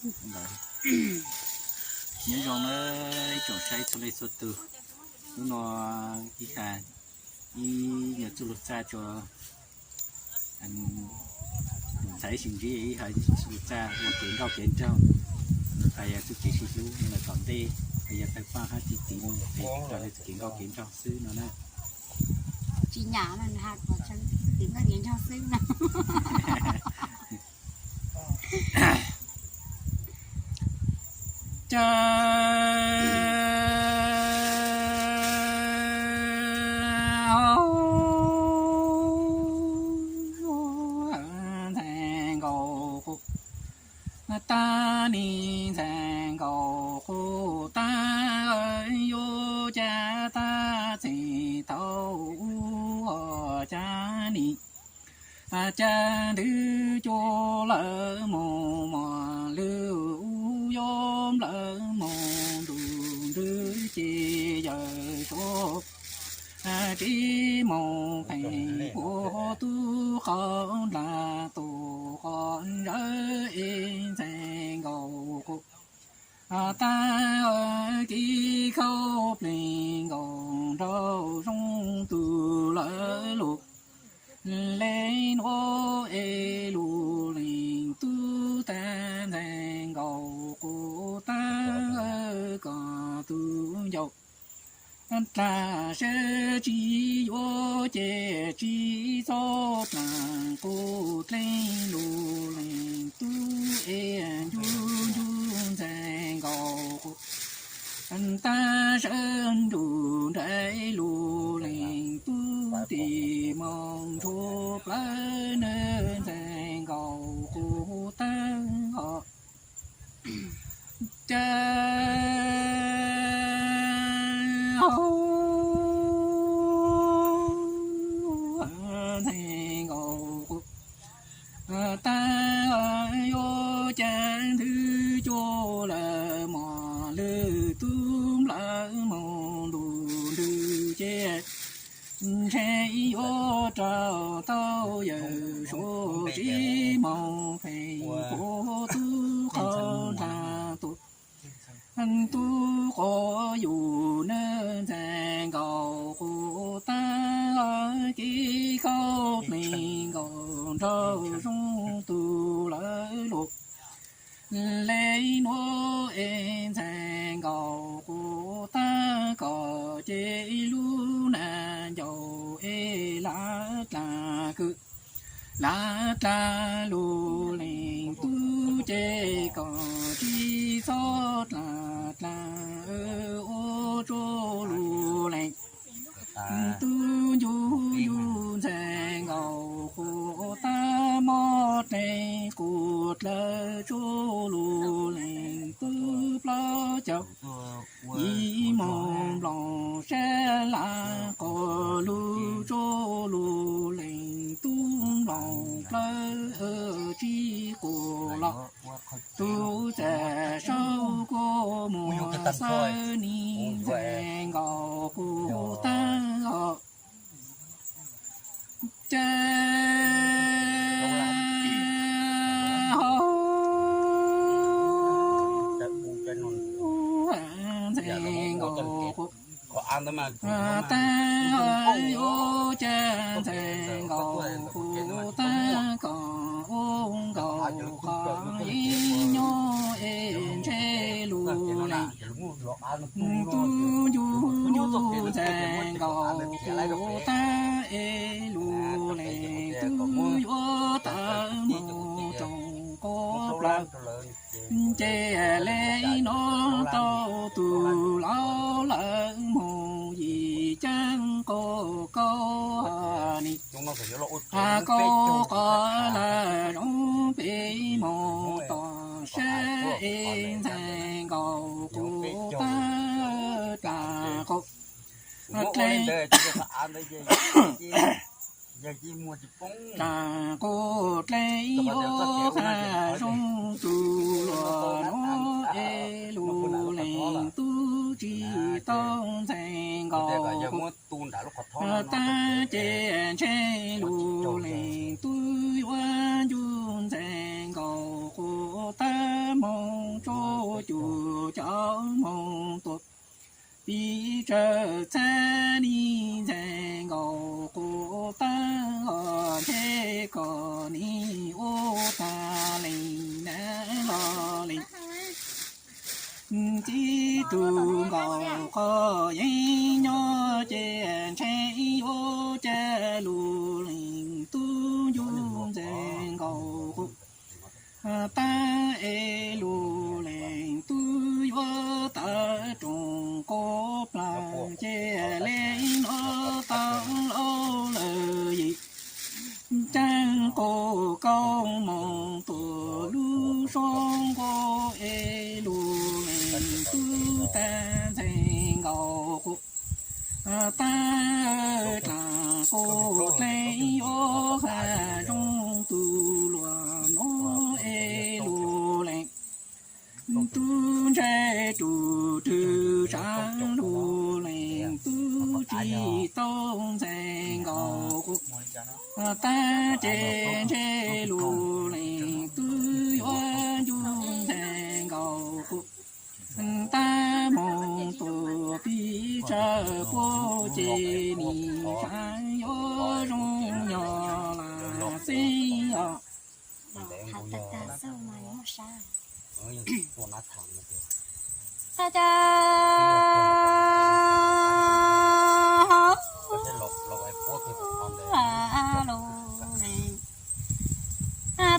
Nyob zoo na ib tsoom saib txhua leej txhua tus, hnub no ib ha ib nyuag txuj lug txaj rua ntxhais sib ntsib, ib ha txuj lug txaj ua kev nkauj kev nraug, hais yog txuj kev sib hlub no lawm tom ntej, hais yog tawg paj hab txiv txiv mus es raws li txuj kev nkauj kev nraug xwb no na. Tsis nyam, txuj kev nkauj kev nraug xwb no. Cas ntxhais nkaus qus tag, nim ntxhais nkaus qus tag, yuav cas tag txim tau ub, cas nim cas ntws cuag lawv mus mos lwj, ub yuav nplawm mus ntuj ntws ces yawm suav tsis mus pheej puag tub qhov nrag tus qhov ntsawb es ntxhais nkaus qus tag, kis khauj plees nkaus nraug zoo tus lawv lug. Le nuav es lug leej tub tag, ntxhais nkaus qus tag, koj tug ncauj dlaag sab tsis yuav ces tsis txhob dlaag, qus dleeg lug leej tub es ncu ncu ntxhais nkaus qus tag, sawv nrug nraim lug leej tub tim moog ntshua plawv, nwg ntxhais nkaus qus tag os. Cas ntxhais nkaus qus tag, yuav cas ntws cuag lawv mos lwj, tub nplawm mus ntuj ntws ces ntshe yuav raug tau yawm suav tsis moog pheej puag tub qhov nrag tus tub quas yug, nwg ntxhais nkaus qus tag, kis khauj plees nkaus nraug zoo tus lawv lug. Le nuav es ntxhais nkaus qus tag, koj ces lub nag ncauj es lav dlaag kws, lav dlaag lug leej tub ces koj tsis txhob dlaag dlaag, ua tsuav lug leej tub ncu ncu ntxhais nkaus qus tag, mob dleeg qus dlawg tsuav lug leej tub plaub caug yim moos nplooj sab lav qos lug tsuav lug leej tub nplooj plawv tsis qus los. Tub txawm saub kuv muag xawb, nim ntxhais nkaus qus tag os. Cas ntxhais nkaus qus tag, yuav cas ntxhais nkaus qus tag, koj ua nkaus qhov ib nyob es ntshe lug leej tub ncu ncu ntxhais nkaus qus tag es lug leej tub yuav tawm moog tsoom qub plaws. Ces le nuav tau tug laug lawm moog yim caab qus kaub nim, kaub qos lawm zoo peb moog tom sab es ntxhais nkaus qus tag dlaag qus dleeg dlaag qus dleeg yuav tag zoo tug luas nuav es lug leej tub tsis tau ntxhais nkaus qus tag, ces ntshe lug leej tub yuav ncu ntxhais nkaus qus tag moog Cuj cov moog tuaj pib tsawg txhab ni ntxhais nkaus quas taab os, ntshe kom ni ua taag leej nav los leej. Txib tug nkaus qhov yeeb nyob ces ntshe yuav ca lug leej tub ncuj ntxhais nkaus quas taab es lug leej tub yuav tawm rooj quas plaag ces le nuav tau lauj lawm yim. Caag quas kaub moog tuaj lub suab nqua es lug leej tub taag ntxhais nkaus quas taab dlaag quas dleej yuav hav zoov tug luas nuav es lug leej tub ntshe tug rwg sav lug leej tub tsi tau ntxhais nkaus quas taab ces ntshe lug leej tub yuav ncuj ntxhais nkaus quas taab moog tuaj pib tsawg puab ces nim sav yuav zoo nyob lawm xwb os.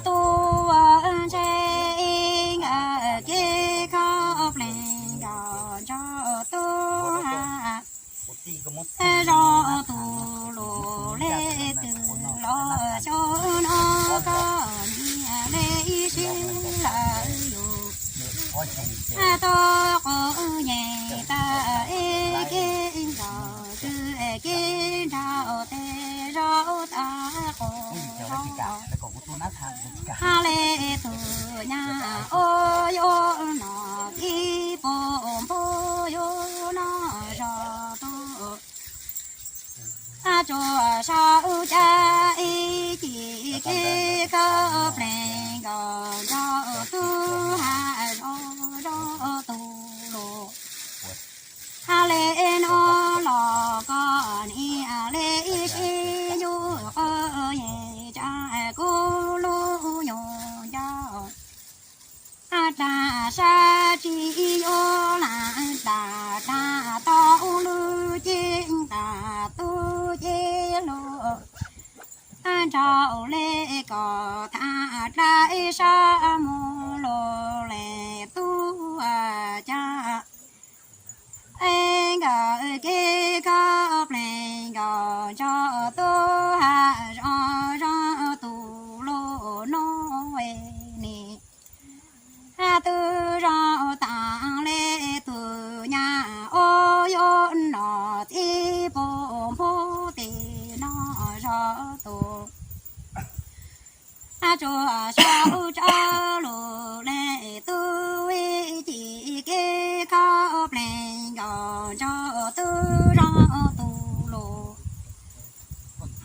Tub ntshe ib nkawm kev kho plees nkaus nrog tub has zog tug lug le tug los xyoo no koj niam le ib sib lawm yug. Tub quas yeej tag ib kev nkaus twg kev nrog tes zog tag quas zog. Hab le tug nyab ua yuav nom txib puj npug yuav noj zog tub. Tsuas sau cab ib cim kev kho plees nkaus nrog tub has zog zog tug lug. Hab le nuav los koj niam le ib sib yug quas yeej tsa kuv lub nyuas nco. Dlaag sab tsi yuav laag dlaag, dlaag tau lub ceeb dlaag tub ceeb lug. Nraug le kom thaam dlaag ib sab moog lug le tub caag. Nkawm kev kho plees nkaus nrog tub has zog zog tug lug nuav ni. Tub zog taag le tug nyab ua yuav nom txib puj npug tes noj zog tug. Tsuas sau tsab lug le tub ib cim kev kho plees nkaus nrog tub zog tug lug.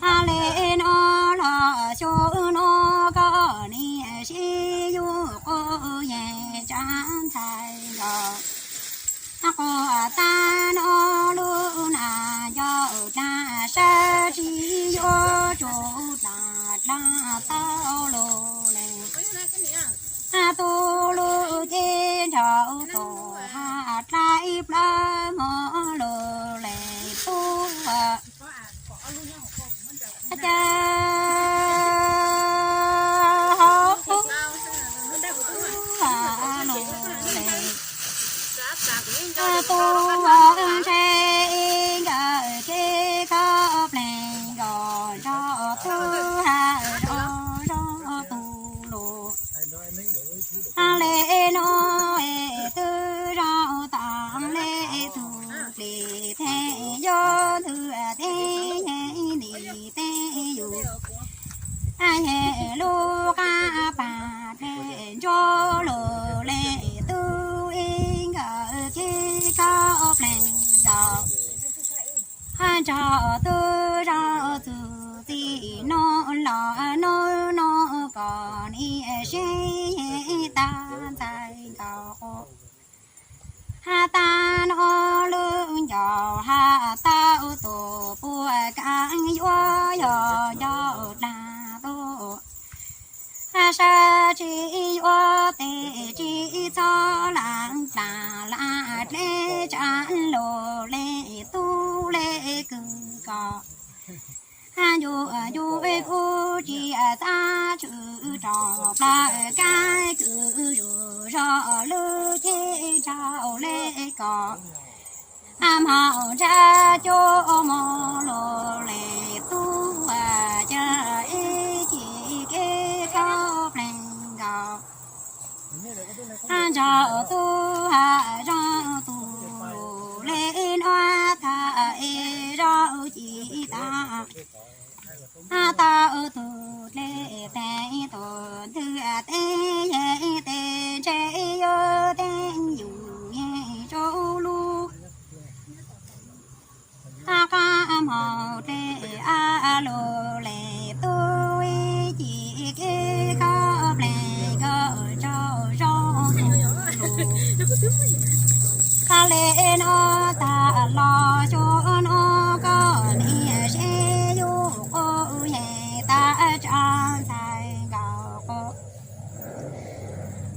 Hab le nuav los xyoo nuav koj niam sib yug quas yeej tsa ntxhais nkaus. Quas taab nuav lub nam nco dlaag sab tsi yuav tsum dlaag dlaag tau lug le tub lub ceeb nraug tug has dlaag ib plawg moog lug le tub caag hauv lug le tub ntshe ib nkawm kev kho plees nkaus nrog tub has zog zog tug lug. Le nuav tub zog taag le tug dlim theej yuav ntwg theej yeej dim theej yug. Yeej lub qaab paag dlej ntsuab lug le tub ib nkawm kev kho plees nkaus nrog tub zog txug txij nuav los nuav nuav kom niam sib yeej taag ntxhais nkaus quas Hab tag no lub ncauj hab tau tus puag kav yuav yog ncauj dlaag tuaj. Hab sab tsi yuav tes tsi txhob laag dlaag laag dleb tsaa lug le tub le kwv ko. Hab ncu ncu kuj tsi xav tshwm rau plaws kaib kws zuj zog lub ceeb nraug le ko. Hab moog ntsab cuab moog lug le tub ca ib cim kev khaub pleeg nkaus. Hab nraug tub hab zoo tug lug le nuav tag es zoo ci tag. Hab tau tug dlej teev tug ntwg teev yeej tes ntshe yuav teev yus yeej tsaus lub. Hab qab moog dlej a lug le tub ib cim kev khaub pleeg kawg tsaug zog lug. Hab le nuav tag los xyoo nuav koj niam seb yus quas yeej tag tsa ntxhais nkaus quas.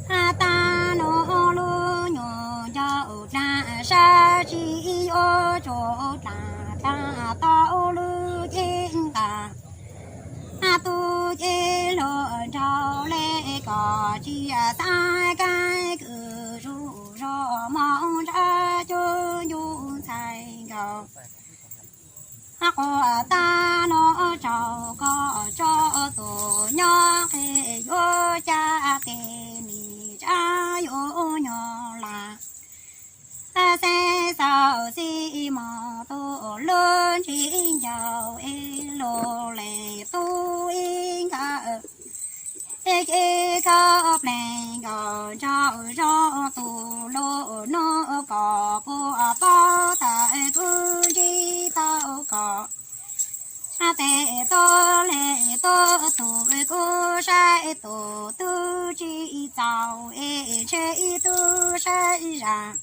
Hab tag no lub nyuas ncauj dlaag sab tsi yuav tsuas dlaag dlaag tau lub ceeb nqaa. Hab tub ceeb hluas nraug le koj tsi xav kaib kws zuj zog moog ntsab cuab ncu ntxhais nkaus. Hab quas tag no tsaug koj tso tus nyob qheb yuav ca tes nim tsa yuav nyob laag. Xeeb xaus xib moog tub lub ntsig ncaus es lug le tub ib nkawm. Ib kev khaub pleeg nkaus nraug zoo tug lug nuav kom puab paub tawm kuv ntsib tau kom. Hab tes tuab le tuab tug kuv saib tug tub tsi txaus es ntshe ib tug saib zag.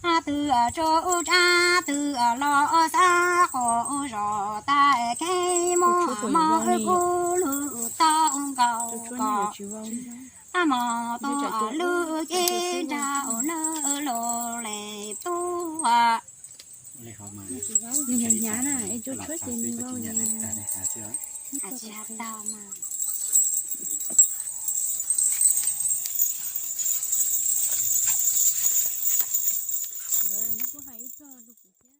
Hab twg tsuj tsab twg los xav quas zog tag kheev muab moog kuv lug tau nkaus kom. Hab moog tau lub ceeb nraug nawb lug le tub. Nws hnyav hnyav na, es cua tshuab ces nws vau li. Tsis has tau mas. Neb kuj hais ib txog rau kuv thiab.